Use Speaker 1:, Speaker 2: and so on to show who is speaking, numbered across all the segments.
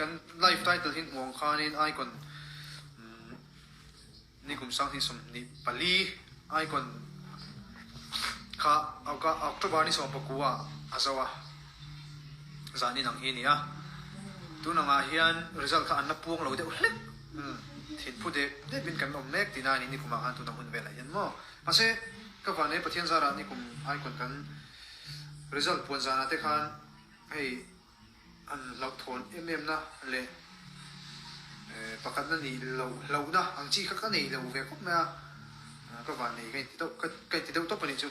Speaker 1: kan live title hi hmuh ang khanin Icon ni kum 2024 Icon kha October ni 19 ah a zo a, zan in ang hi a ni a. Tun angah hian result kha an la puang lo deuh hlek. Thinphu dep depin kan awm mek tihna a ni nikumah khan tun ang hun velah hian maw. Mahse ka van e Pathian zarah nikum Icon kan result puan zanah te khan hei an hlauhthawn em em na leh pakhatna nih loh hlauhna ang chi kha ka nei lo ve khawp mai a, ka van nei ka inti deuh ka inti deuh tawp a nih chu.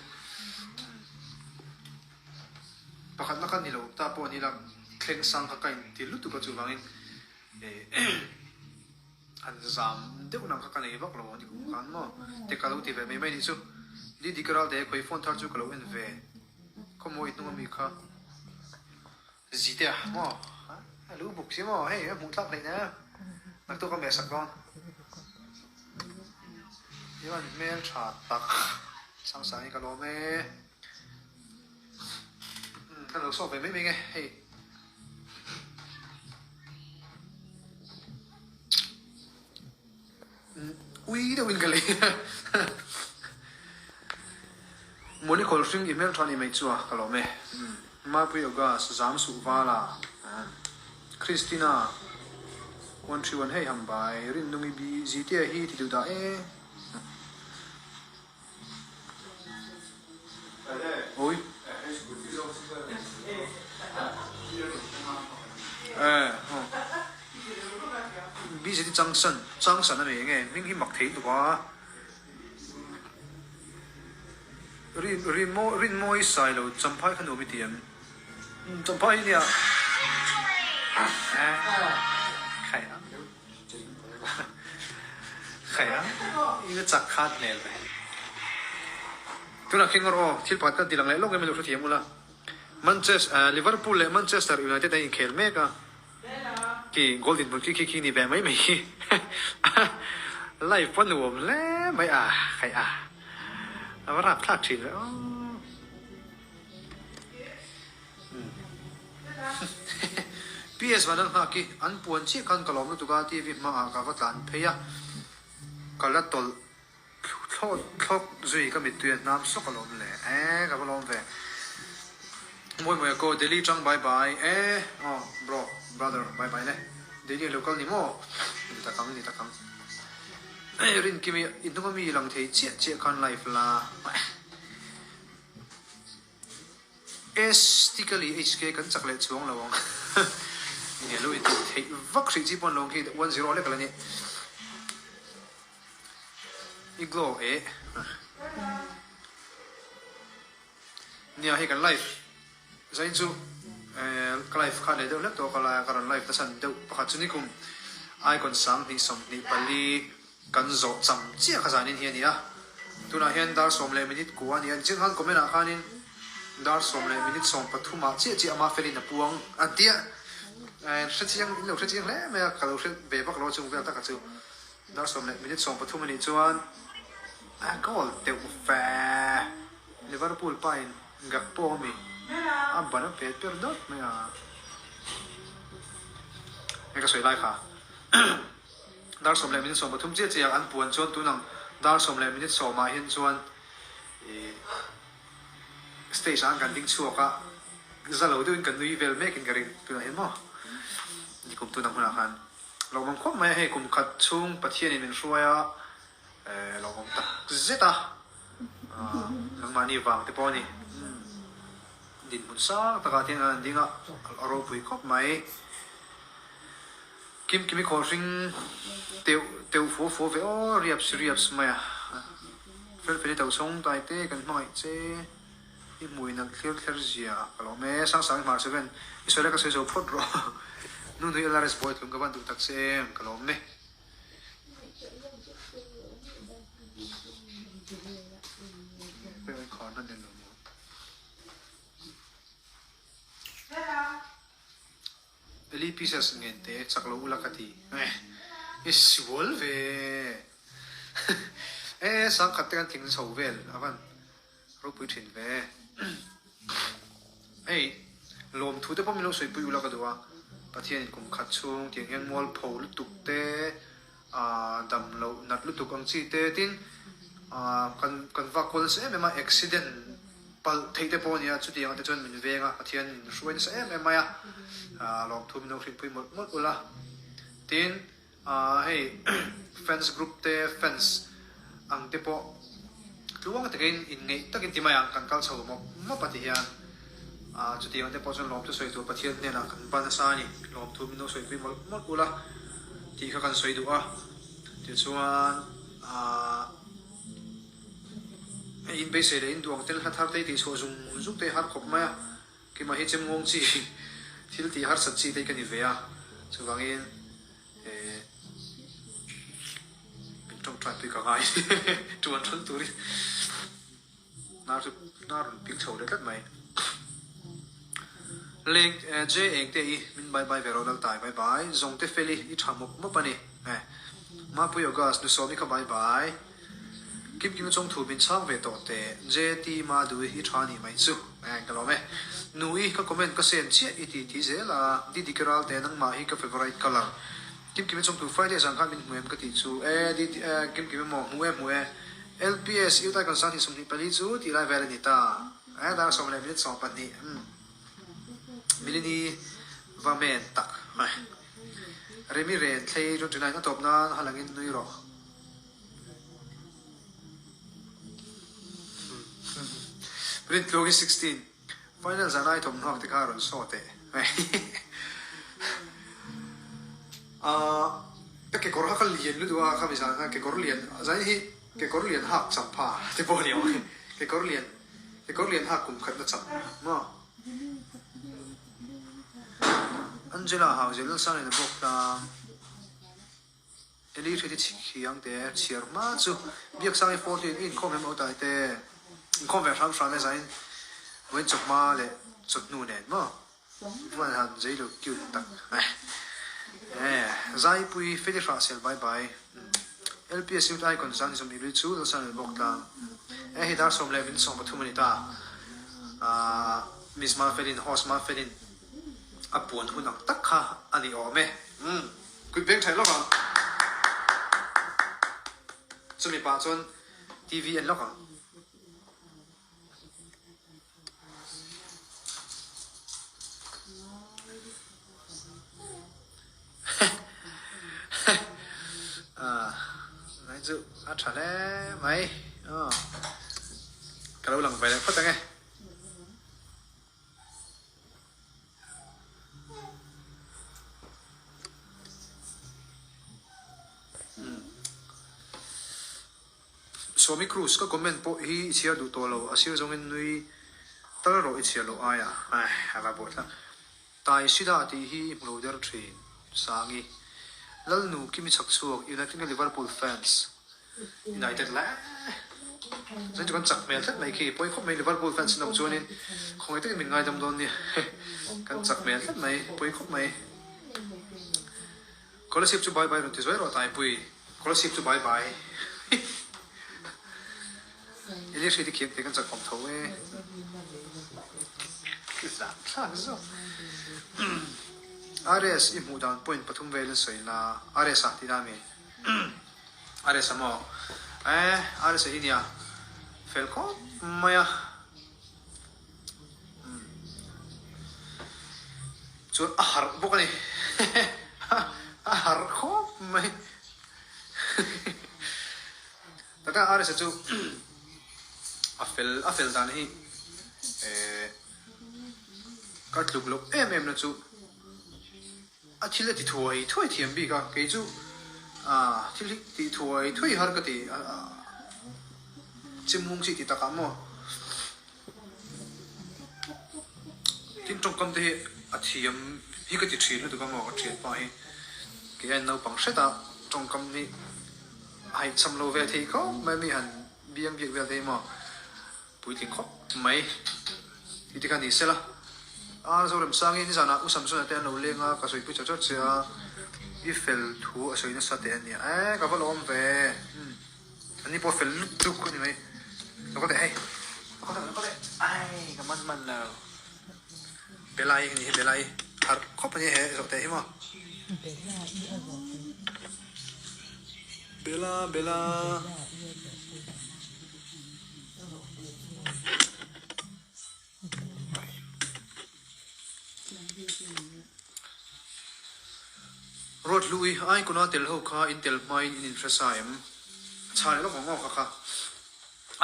Speaker 1: Pakhatna ka ni lo ta pawh a ni la, thleng sang kha ka inti lutuk a chuvangin Han zam deuh nang kha ka nei vak lo ang nikum khan maw te ka lo ti ve mai mai nih chu. Didi ka ral te khawi phone thar chu ka lo en ve khawmaw i hnung ami kha Zitea maw a lu buk si maw hei a hmuh tlak hleih nen naktuk a meh sak dawn Ivan hmel tha tak Sangsang hi ka lawm e ka lo sawk ve mai mai nge hei. Ui deuhin ka lei Mawni khawl hring i hmeltha ni mai chu a ka lawm e. Mapui August, Zam Suh Vala, Christina, 131 hei ham bai, Rinnungi bi, Zitea hi ti duh dah e. Oi. Eh, oh. Busy ti chang san, chang san ani nge, hming hi mak thei lutuk a. Rin rin mawi rin mawi sai lo champhai kha nuam i ti em? Champhai hi nia. Eh, khai a. Khaia, i la chak khat hmel ve. Tunah khi ngawr aw, thil pakhat kan ti lang leh lawk em i lo hrethiam ula. Manchester, Liverpool leh Manchester United an inkhel mek a, khi goal dinhmun khi khi khi ni ve mai mai khi. Live pawh nuam hle mai a, khaih a, a va rapthlak thin ve aw. PS Vanal nghak hi an puan chiah khan ka lawm lutuk a, TV hmaah ka va tlan phei a, ka la tawlh thlawt thlawk zui ka mittui a hnam sawk a lawm le e ka va lawm ve. Mawi mawi a ko Delhi tang bye bye e aw bro brother bye bye le Delhi a lo kal ni maw ni tak ang ni tak ang Rinkimi i hnung a mi lang thei chiah chiah khan live la. Estically HK kan chak leh chuang lo ang. Nge lo intih theih vak hrih chi pawh an lo ang khi 1-0 lek a la ni. I glow eh. Nia hei kan live zain chu ka live kha leh deuh hlek tawh ka lai a ka rawn live nasa deuh pakhat chu nikum icon 2024 Kan zawh cham chiah kha zanin hi a ni a, tunah hian dar sawm leh minute kua a ni a, nichhin khan comment ah khanin dar sawm leh minute sawm pathum ah chiah chiah ama felin a puang a tia, hre chiang in lo hre chiang hle mai a, ka lo hre ve vak lo a chung vel taka chu dar sawm leh minute sawm pathum a nih chuan a goal deuh ve Liverpool pa in Gakpo ami a ban a pet ber dawt mai a, hei ka sawi lai kha. Dar sawm leh minute sawm pathum chiah chiah an puan chuan tun ang dar sawm leh minute sawmah hian chuan ih stage ah kan ding chhuak a, za lo deuhin kan nui vel mek in ka ring tunah hian maw nikum tun ang hunah khan lawmawm khawp mai a hei kum khat chhung Pathianin min hruai a eh lawmawm tak zet a ah nangmahni vang te pawh a ni dinhmun sang takah te hian an ding a a ropui khawp mai. Kim Kimi khawl hring teuh teuh fuo fuo ve aw riaps riaps mai a. Fel fel i to sawng tai te kan hmangaih che i hmui nalh thlir thler zia ka lawm e Sang Sang i hmar seven i sawi lai ka sawi zo phawt rawh Nu nui LRS boy tlung ka van duh tak che em ka lawm e. Eli pieces ngen te chak lo ula ka ti eh i sual ve eh sangkhat te kan tling chho vel a van ropui thin ve hei lawmthu te pawh min lo sawi pui ula ka duh a. Pathianin kum khat chhung tiang hian mualpho lutuk te, dam loh nat lutuk ang chi te tin kan kan vak kual nasa em em a, accident palh theih te pawh a ni a, chutiang ah te chuan min veng a, Pathian min hruai nasa em em mai a, lawmthu min lo hrilhpui mawlh mawlh ula. Tin, hei fans group te fans ang te pawh tluang takin inngeih takin ti mai ang kan kal chho mawp mawp a ti hian chutiang te pawh chuan lawmthu sawi tur Pathian hnenah kan ban nasa a ni. Lawmthu min lo sawipui mawlh mawlh ula tih kha kan sawi duh a. Tichuan hei in beisei leh in duh ang tel hla thar te hi tihchhuah zung zung te hi har khawp mai a. Keimah hi chemngawng chi thil tih harsat chi te hi ka ni ve a, chuvangin eh min tawngtai pui ka ngai tuan than turin hnar chu hnar rawn ping chho leh tlat mai. Leng eh J eng te i min bye bye ve rawh Laltai bye bye Zawngte Feli i tha mawp mawp a ni eh Mapui August Nusawmi kha bye bye. Kim Kim chawng thu min chhang ve tawh teh JT Madui i tha nih mai chu eh ka lawm e. Nu i ka comment ka send chiah i ti ti zel a Didiki ral teh nangmah hi ka favourite colour. Kim Kim chawng thu Friday zan khan min hmu em ka tih chu eh Didi eh Kim Kim emaw hmu e hmu e LPS Utah Concern hi 24 chu tih lai vel a ni ta eh dar 10 leh minute 12 umm Milini va men tak mai Remi ren thlei 29 a tawp nan halangin nui rawh. Rintluangi 16, Final zan ai thawmhnuak te kha rawn saw teh. Ka kekawr kha ka lian lutuk a, khami zan khan kekawr lian, zain hi kekawr lian hak cham pha te pawh a ni awm e. Kekawr lian, kekawr lian hak kum khatna cham maw? Angela Hauzel Lalsangliana bawk tlang. Eli hre te chhiang te chhiar hma chu Biaksangi 14 i inkhawm em Autai te inkhawm ve hram hram e zain vawiin chawhma leh chawhnu nen maw Vuan han zei lo cute tak eh Zaipui Feli Hrahsel bye bye LPS Youth Icon zan zawm i lui chu Lalsan leh bawk tlang eh hei dar 10 leh min 13 a ni ta Miss Mafelin host Mafelin a puan hun ang tak kha a ni awm e umm. Kut beng thaih lawk ang. Chumi pah chuan TV en lawk ang. Nai chu a tha hle mai. Ka lo lang ve leh phawt ang e. Swami Cruz ka comment pawh hi i chhiar duh tawh lo, a sir zawngin nui tal rawh i chhiar loh aia eh a va buai thlak. Tai Sida tih hi i hmu lo der thin Sangi. Lalnu Kimi Chhakchhuak United nge Liverpool fans? United le. Chuan chu kan chak hmel tlat mai khi. Pawi khawp mai Liverpool fans in awm chuanin khawngaih takin min ngaidam dawn nia. Kan chak hmel tlat mai. Pawi khawp mai. Kolasib chu bye bye rawn ti zuai rawh Taipui. Kolasib chu bye bye. Eli hri te khian te kan chak awm tho e. Zah thlak zawk. RS i hmuh dan point pathum velin sawi la. RS ah tih na mi. A resa maw? Eh, a resa hi nia fel khawp mai a. Chuan a harh bawk a ni. A harh khawp mai. Taka a resa chu a fel a fel dan hi eh ka tluk loh em em na chu. A thil a ti thuai thuai thiam bik a, kei chu thil hi tih thuai thuai har ka ti chimhung chi ti takah maw tin tawngkam te hi a thiam hi ka ti thin lutuk a maw ka thianpa hi kei aiin naupang hret a tawngkam hi a haihcham lo ve thei khawp mai a mi han biang biak vel te hi maw. Puitling khawp mai tih te kha ni sela. A Zoremsangi nizanah U Samsona te an lo leng a, ka sawipui char char che a, i fel thu a sawi nasa teh a nia. Eh ka va lawm ve, umm an ni pawh fel lutuk a ni mai. Lo kal teh hei, lo kal teh, lo kal teh, ai ka man man lo. Belai a ni hi Belai. har khawp a ni he zawhte hi maw. Bella Bella. Ruat Hlui, Icon-a tel ho kha in tel hmain in inhre sa em? A chhah leh lawk ang aw kha kha.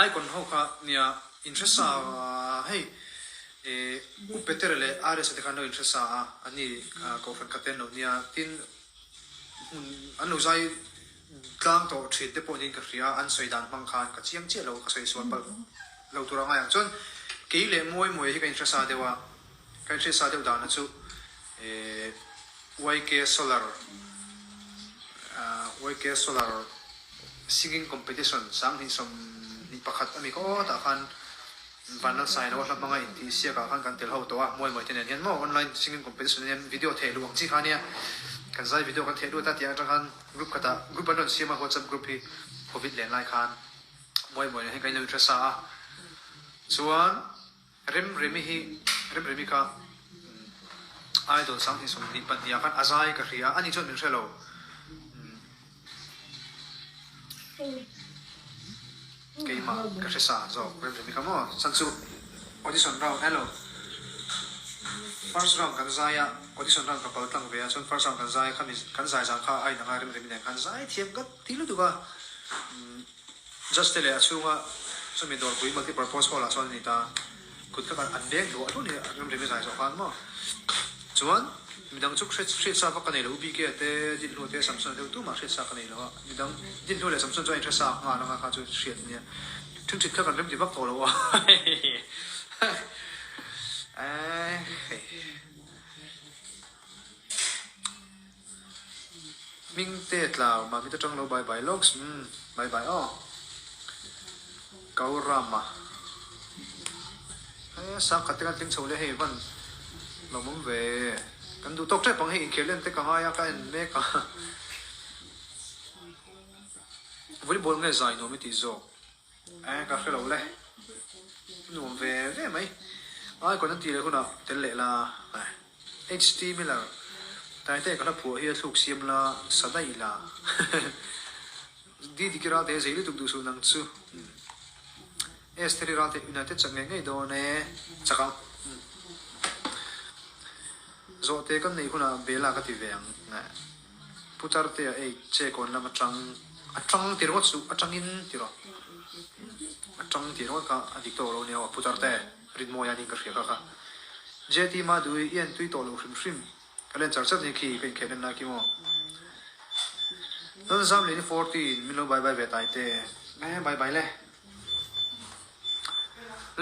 Speaker 1: Icon ho kha nia inhre sa hei eh U Petera leh RS-a te kha an lo inhre sa a, anni kohhran khat te an lo nia tin hmun an lo zai tlang tawh thin te pawh niin ka hria a, an sawi dan hmang khan ka chiang chiah lo ka sawi sual palh lo tur a ngai ang. Chuan kei leh Mawi Mawia hi ka inhre sa deuh a, ka inhre sa deuh dana chu eh YK Solar ah YK Solar Singing Competition 2021 a mi kha aw tah khan Vanlal Sailo a hla hmanga intih siakah khan kan tel ho tawh a, Mawi Mawi te nen hian maw online singing competition ah hian video theh luh ang chi kha ania, kan zai video kan theh lut a tih atang khan group khatah group an rawn siam a whatsapp group hi covid len lai khan Mawi Mawi nen hian kan inlo inhre sa a, chuan Remremi hi Remremi kha Idol 2022 ah khan a zai ka hria a, ani chuan min hre lo. Keimah ka hre sa zawk Remremi kha maw chan chu audition round hello first round kan zai a audition round ka pal tlang ve a chuan first round kan zai a khami kan zai zan kha a inang a Remremi nen khan zai thiam ka ti lutuk a judge te leh a chhunga chumi dawrpui multi purpose hall ah chuan a ni ta. Kut kha an beng duah hlun hi Remremi zai zawh khan maw? Chuan midang chu hriat sa vak ka nei lo, UBK te, Dinhlu te, Samson te tumah hriat sa ka nei lo a, midang Dinhlu leh Samson chuan inhre sa nghal anga kha chu hriat ania. Thingthit kha kan remti vak tawh lo a Eehh. Hming te tlau mahni te tang lo bye bye lawks umm bye bye aw Kaurama he sang khat te kan tling chho leh hei van lawm awm ve kan duh tawk tep ang hei inkhel en te ka ngai a ka en mek a volleyball nge zai nuam i tih zawk. Eh ka hre lo le, nuam ve ve mai. Ai kawn an tih leh hunah tel leh la eh. HT Miller, Taite ka hla phuah hi a thluk siam la, sa daih la. Didiki Ralte zei lutuk duh suh nang chu. Estheri Ralte United chak ngei ngei dawn e, chak ang. Zawhte kan neih hunah Bella ka ti ve ang eh. Putar te a ei che kawn lam atang a tang ti ringawt suh atangin ti rawh a tang ti ringawt kha a dik tawk lo nia aw putar te Rinmawia nin ka hria kha kha JT Madui i en tui tawh lo hrim hrim ka len char char ni khi ka inkhel en lai khi maw Lalzam leh ni 14 min lo bye bye ve tai te eh bye bye le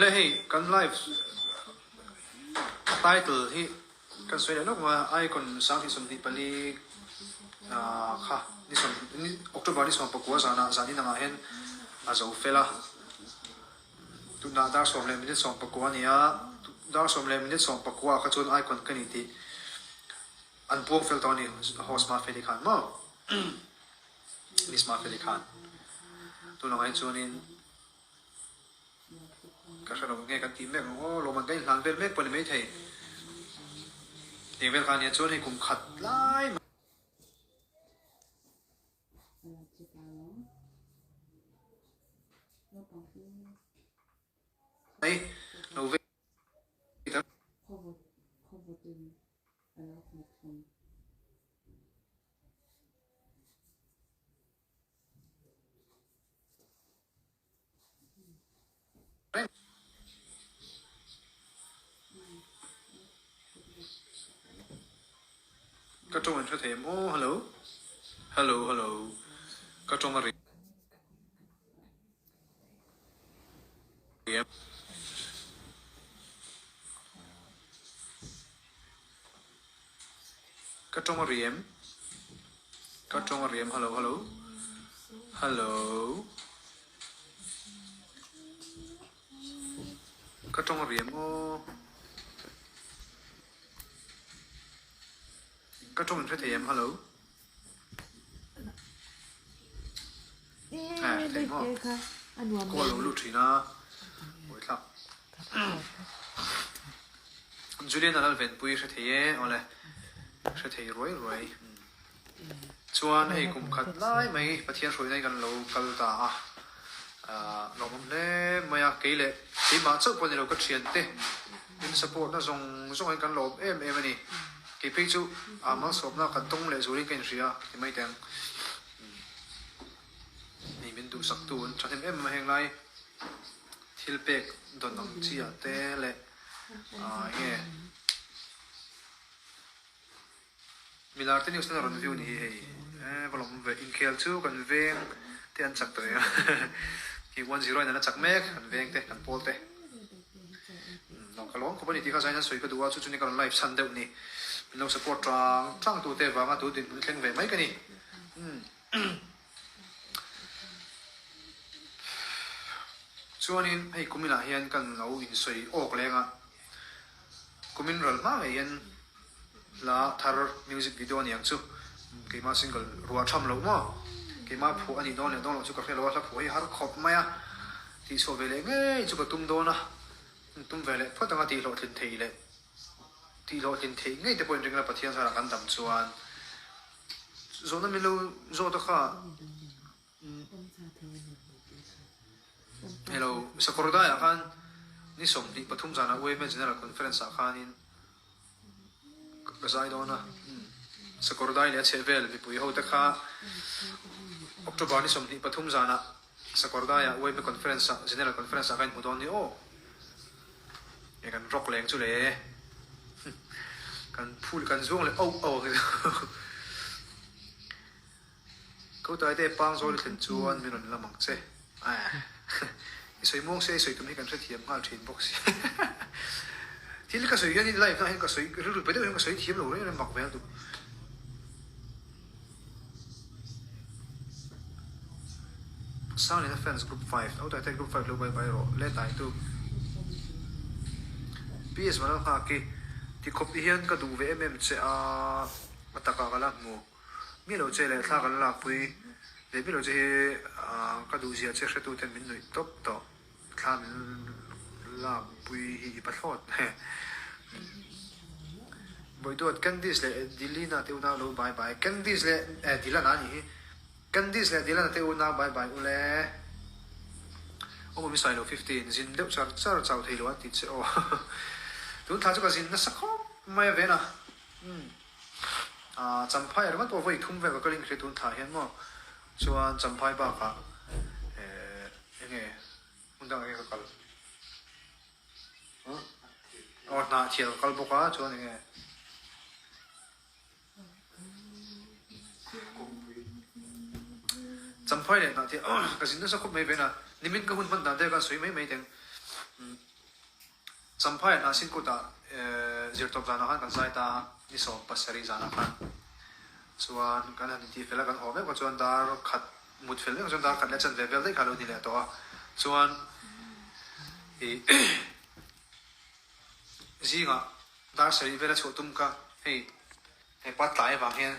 Speaker 1: le hei kan live title hi Kan sawi leh lawk a, Icon 2024 kha ni sawm October ni 19 zanah zan inangah hian a zo fel a, tunah dar sawm leh minute 19 a ni a, dar sawm leh minute 19 ah kha chuan Icon ka ni tih an puang fel tawh a ni host Mafeli khan maw Miss Mafeli khan tunah hian chuanin. Ka hre lo nge kan tih mek ang aw, lawmman kan inhlan vel mek pawh a ni maithei. Eng vel kha ania chuan hei kum khat lai mai. Lo vei ta. Ka tawng an hre thei em aw hello hello hello ka tawng a ri em. Ka tawng a ri em? Ka tawng a ri em? Hello hello hello Ka tawng a ri em aw? Ka tawng in hre thei em? Hello Eh hre thei maw? Call lo lut thin a, buaithlak. Julian a Lalvenpui hre thei e, awle hre thei ruai ruai. Chuan hei kum khat lai mai Pathian hruaina hi kan lo kal ta a, lawmawm hle mai a, kei leh keimah chauh pawh ni lo ka thiante min support na zawng zawng hian kan lawm em em a ni. Kei phei chu malsawmna kan tawng leh zualin ka inhria ti mai teh ang. Hei min duhsaktu an thahnem em em a heng lai thil pek dawn ang chi ah te leh ah enge Milar te news ten a rawn view ni hi hei eh va lawm ve inkhel chu kan veng te an chak tawh em hi 1-0 in an la chak mek kan veng te kan pawl te umm ka lawm khawp a ni tih kha zain an sawi ka duh a chu chu ni ka rawn live chhan deuh ni min lo support tang tang tu te vanga tu dinhmun thleng ve mai ka ni umm. Chuanin hei kuminah hian kan lo insawi awk leng a, kumin ral hma ngei hian hla thar music video a ni ang chu, keimah single ruah tham loh maw, keimah phuah a nih dawn leh dawn loh chu ka hre lo a, hla phuah hi har khawp mai a, tihchhuah ve leh ngei chu ka tum dawn a, tum ve leh phawt anga tihhlawhtlin thei leh tihhlawhtlin theih ngei te pawhin ring la Pathian zarah kan dam chuan. Zawhna min lo zawt a kha Hello Sakawrdai ah khan ni 23 zanah UMA General Conference ah khanin ka zai dawn a Sakawrdai leh a chhehvel mipui ho te kha October ni 23 zanah Sakawrdai ah UMA Conference ah General Conference ah ka inhmu dawn ni aw. Nge kan rawk leng chu le kan phul kan zuang leh auh auh ang hi chu. Ko tai te pang zawl i thlen chuan min rawn lam ang che. I sawi muang se i sawi tum hi kan hrethiam nghal thin bawk si. Thil ka sawi hian in live na hian ka sawi rilru pe deuh hian ka sawi thiam lo reng reng mak vel duh. Sanglina fans group 5 Au Taitai group 5 lo bai bai rawh le Taitu PS Vanal nghak i ti khawp i hian ka duh ve em em che a a takah ka la hmu miah lo che leh thla kan lakpui ve miah lo che hi ka duh zia che hretu ten min nuih tawp tawh. Thla min lakpui hi i pathlawt he. Bawiduat Candice leh Dilina te unau lo bye bye. Candice leh eh Dilana a nih hi. Candice leh Dilana te unau bye bye ule. Awm awm i sawi lo 15 zin deuh char char chau thei lo a ti che aw. Tun thla chu ka zin nasa khawp mai a ven a. Umm ah Champhai ringawt pawh vawi thum vel ka kal in ka hria tun thla hian maw. Chuan Champhai bakah eh Enge hmun dangah nge ka kal? Huh? Aw hnah thial ka kal bawk a chuan enge Champhai leh hnah thial ka zin nasa khawp mai ven a, nimin ka hun hman dan te khan sawi mai mai teng. Champhai hnah sin kutah zirtawp zanah khan kan zai ta a, ni 17 zanah khan chuan kan han intih fel a, kan haw meuh kha chuan dar khat Mut fel vek chuan dar khat leh chanve vel daih kha a lo ni leh tawh a, chuan ih zingah dar sarih vel a chhuah tum kha hei hepa tlai avang hian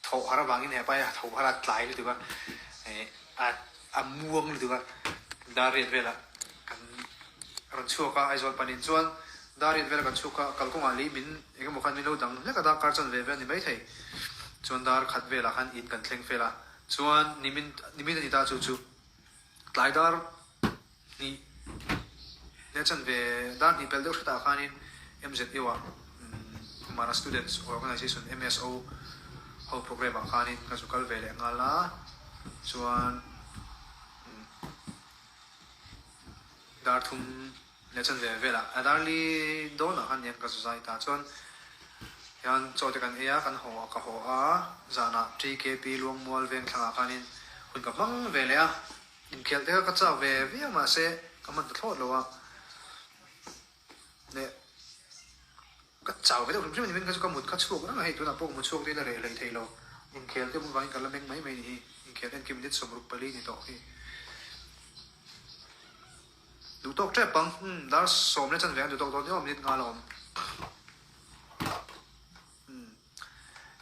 Speaker 1: thawh har avangin hepa hi a tho har a tlai lutuk a, ih a a muang lutuk a dar riat velah kan rawn chhuak a Aizawl panin chuan dar riat velah kan chhuak a kalkawngah lei min eng emaw khan min lo dang hlek a darkar chanve vel a ni maithei chuan dar khat velah khan in kan thleng fel a. Chuan nimin nimin a ni ta chu chu tlai dar hnih leh chanve dar hnih pelh deuh hretah khanin MZU ah Mara Students Organization, MSO, ho programme ah khanin ka zu kal ve leh nghal a, chuan dar thum Leh chanve velah a darli dawnah khan niang ka zu zai ta chuan hian chaw te kan ei a, kan haw ka haw a, zanah TKP Luangmual Vengthlangah khanin hun ka hmang ve leh a, inkhelh te kha ka chak ve viau mahse ka hman ta thlawt lo a, leh ka chau ve deuh hrim hrim a ni min kha chu ka mut kha chhuak reng a, hei tunah pawh ka mut chhuak te ila reh hlei thei lo, inkhel te vangin ka la meng mai mai ni hi, inkhel en khi minute 64 ni tawh hi. Duh tawk tep ang, umm dar sawm leh chanve an duh tawk dawn emaw minute nghal a awm. Umm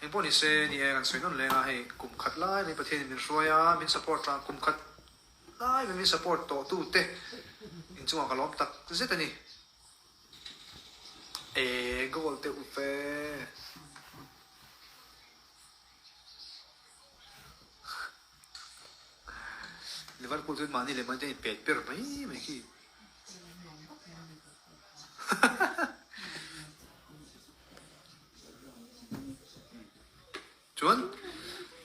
Speaker 1: engpawh ni se ni e kan sawi nawn leng a hei kum khat lai mai Pathianin min hruai a min support a kum khat lai mai min support tawh tu te inchungah ka lawm tak zet a ni. E goal teuh ve. Liverpool chuan mahni leh mahni te in pet per mai mai khi. Chuan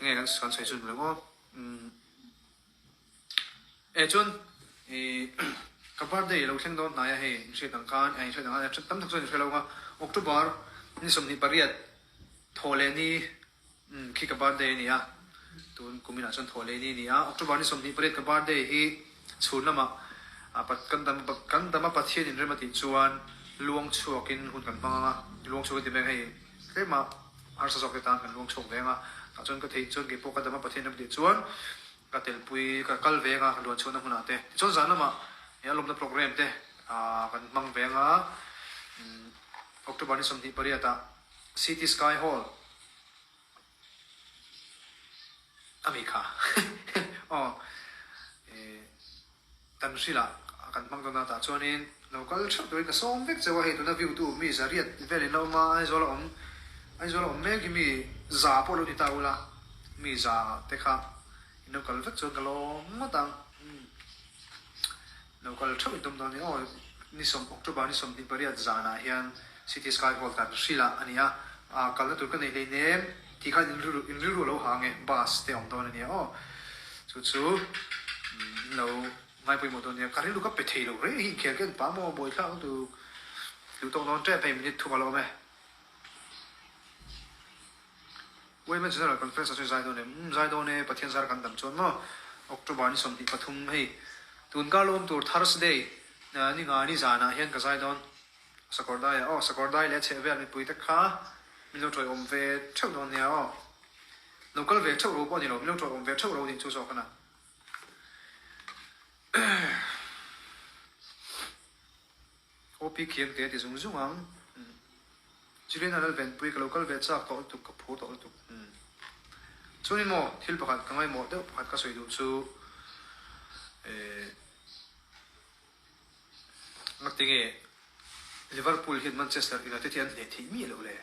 Speaker 1: nge kan sawi chhun lo maw? E chuan i ka birthday lo thleng dawn hnai a hei in hriat ang khan in hriat ang a tam tak chuan in hre lo ang a October ni 28 thaw leh ni umm khi ka birthday a ni a tun kum inah chuan thaw leh ni a ni a October ni 28 ka birthday hi chhun lamah a kan dam kan dam a Pathian in rem a tih chuan luang chhuak in hun kan hmang ang a luang chhuak a ti mek hei tlema harsa zawk te tan kan luang chhuak ve ang a tah chuan ka theih chuan keipawh ka dam a Pathian rem a tih chuan Ka telpui, ka kal ve anga luan chhuahna hmunah te. Tichuan zan lamah he a lawmna program te kan hmang ve anga October ni 28 ah City Sky Hall a mi kha aw Tan hrilah kan hmang dawn a tah chuanin lo kal theuh turin ka sawm vek cheu a, hei tuna view tu mi zariat vel in la awm a, Aizawl a awm Aizawl a awm mek hi mi za pawh lo ni ta ula, mi za te kha in lo kal vek chuan ka lawm ngawt ang, umm lo kal theuh in tum dawn a ni aw, ni sawm October ni 28 zanah hian City Sky Hall tan hrilah a ni a, kalna tur ka nei hleinem tih khan in rilru in rilru a lo ha ang e, bus te a awm dawn a nia aw, chu chu in lo ngai pawimawh dawn nia, ka rilru ka pe thei lo reng hi inkhel ken pah maw buaithlak lutuk duh tawk dawn tep hei minute thum a la awm e. Women General Conference ah chuan zai dawn em? Umm zai dawn e, Pathian zar kan dam chuan maw October ni 23 hei tun kar lo awm tur Thursday ni nga ni zanah hian ka zai dawn. Sakawrdai ah aw, Sakawrdai leh a chheh vel mipui te kha min lo tawih awm ve theuh dawn nia aw. Lo kal ve theuh ro pawh a ni lo, min lo tawih awm ve theuh ro nih chu zawk a na. OP khiang te a ti zung zung ang. Juliana Lalvenpui ka lo kal ve chak tawh lutuk, ka phur tawh lutuk. Chuanin maw thil pakhat ka ngaimawh deuh pakhat ka sawi duh chu eh. Ngati nge Liverpool hian Manchester United hi an hneh theih miah loh le?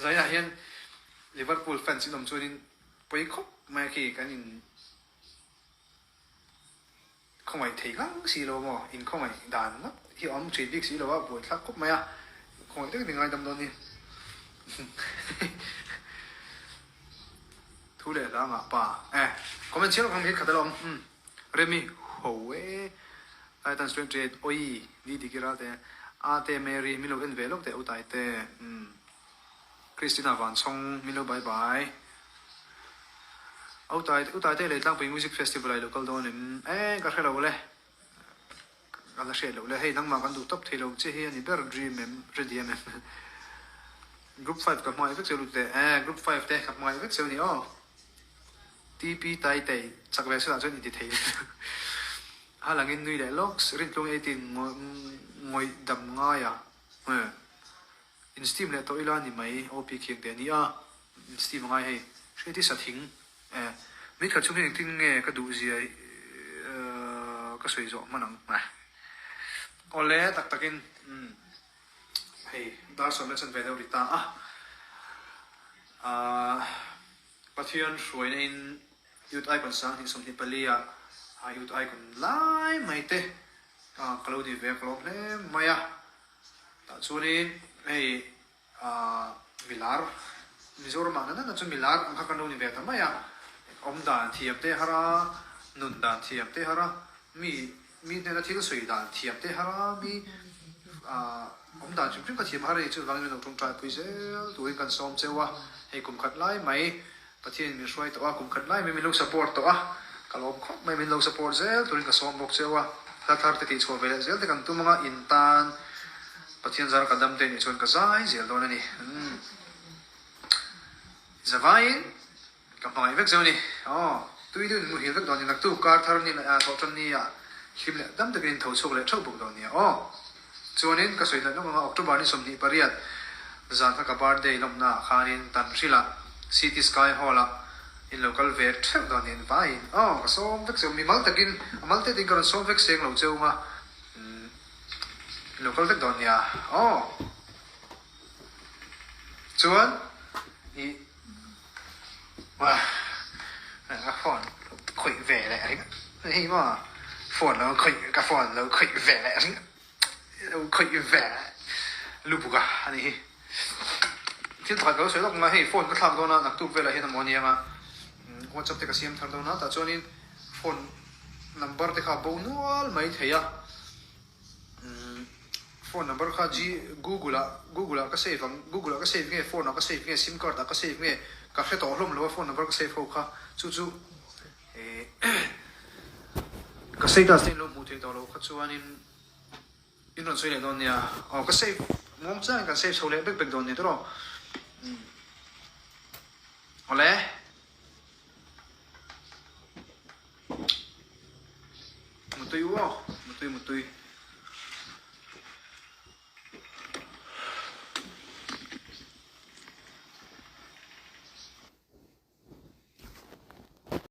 Speaker 1: Zainah hian Liverpool fans in awm chuanin pawi khawp mai a khi kan in khawngaih thei ngang si lo maw? In khawngaih dan ngawt hi a awm thin bik si lo a, buaithlak khawp mai a, khawngaih takin i ngaidam dawn ni. Thu leh hla ngah pa e. Comment chhiar ang hi khat alawm. Umm Remi ho e. Titans 28 Oi ni dik ira te Ate Mary min lo en ve lawk teh utai te. Umm Christina Vanchhawng min lo bye bye. Utai utai te lei tlangpui music festival ah i lo kal dawn em? E ka hre lo le. Ka la hriat loh le hei nangmah kan duh tawp thei lo che hi a ni ber dream em ready em em group five ka hmangaih vek cheu lut teh eh group five te ka hmangaih vek cheu ni aw TP tai tei chak ve sela chuan inti thei a langin nui leh lawk rintlung 18 ngawih dam ngai a eh in steam leh tawh ila ni mai OP khiang te a ni a in steam a ngai hei hriat hi sa thing Eh, mi khat chhung hi engtin nge ka duh zia ka sawi zawh hman ang? Eh, awle tak takin umm hei dar sawm leh chanve deuh ri ta a, ah Pathian hruaina in Youth Icon 2024 ah Youth Icon lai mai te ka lo ni ve a ka lawm hle mai a, tah chuanin hei Ahh milar, Mizoram ah nana chu milar ang kha kan lo ni ve ta mai a, awm dan thiam te har a, nun dan thiam te har a, mi mi hnena thil sawi dan thiam te har a, mi ahh awm dan hrim hrim kha thiam har a ni chuvangin min lo tawngtai pui zel turin kan sawm cheu a, hei kum khat lai mai Pathian in min hruai tawh a, kum khat lai mai min lo support tawh a, ka lawm khawp mai, min lo support zel turin ka sawm bawk cheu a, hla thar te tih chhuah ve leh zel te kan tum anga in tan Pathian zara ka dam te nih chuan ka zai zel dawn a ni. Umm zavaiin ka hmangaih vek zeu a ni. Aw tui deuhin muhil vek dawn a ni, naktuk kar thar ni leh thawh tan ni ah hlim leh dam takin in tho chhuak leh theuh bawk dawn nia aw. Chuanin ka sawi hnaih lawk anga October ni 28 zan kha ka birthday lawmna ah khanin Tanhril ah City Sky Hall ah. In lo kal ve theuh dawn nen vaiin aw ka sawm vek cheu mimal takin a mal tetin ka rawn sawm vek seng lo cheu nga in lo kal vek dawn nia aw chuan ih a phone khawih ve leh ringawt hei maw phone lo khawih ka phone lo khawih ve leh ringawt. Lo khawih ve lubuk a a nih hi. Thil pakhat ka lo sawi lawk mai a, hei phone ka thlak dawn a, naktuk velah hian a maw aniang a, WhatsApp te ka siam thar dawn a, tah chuanin phone number te kha a bo nual mai thei a, phone number kha G Google ah Google ah ka save ang, Google ah ka save nge phone ah ka save nge sim card ah ka save nge ka hre tawh hlawm lo a phone number ka save ho kha chu chu Ka status te in lo hmuh theih tawh loh kha chuanin in rawn sawi leh dawn nia. Aw ka save muang chiangin kan save chho leh bek bek dawn nia tawh. Awle. Mutui u aw, mutui mutui.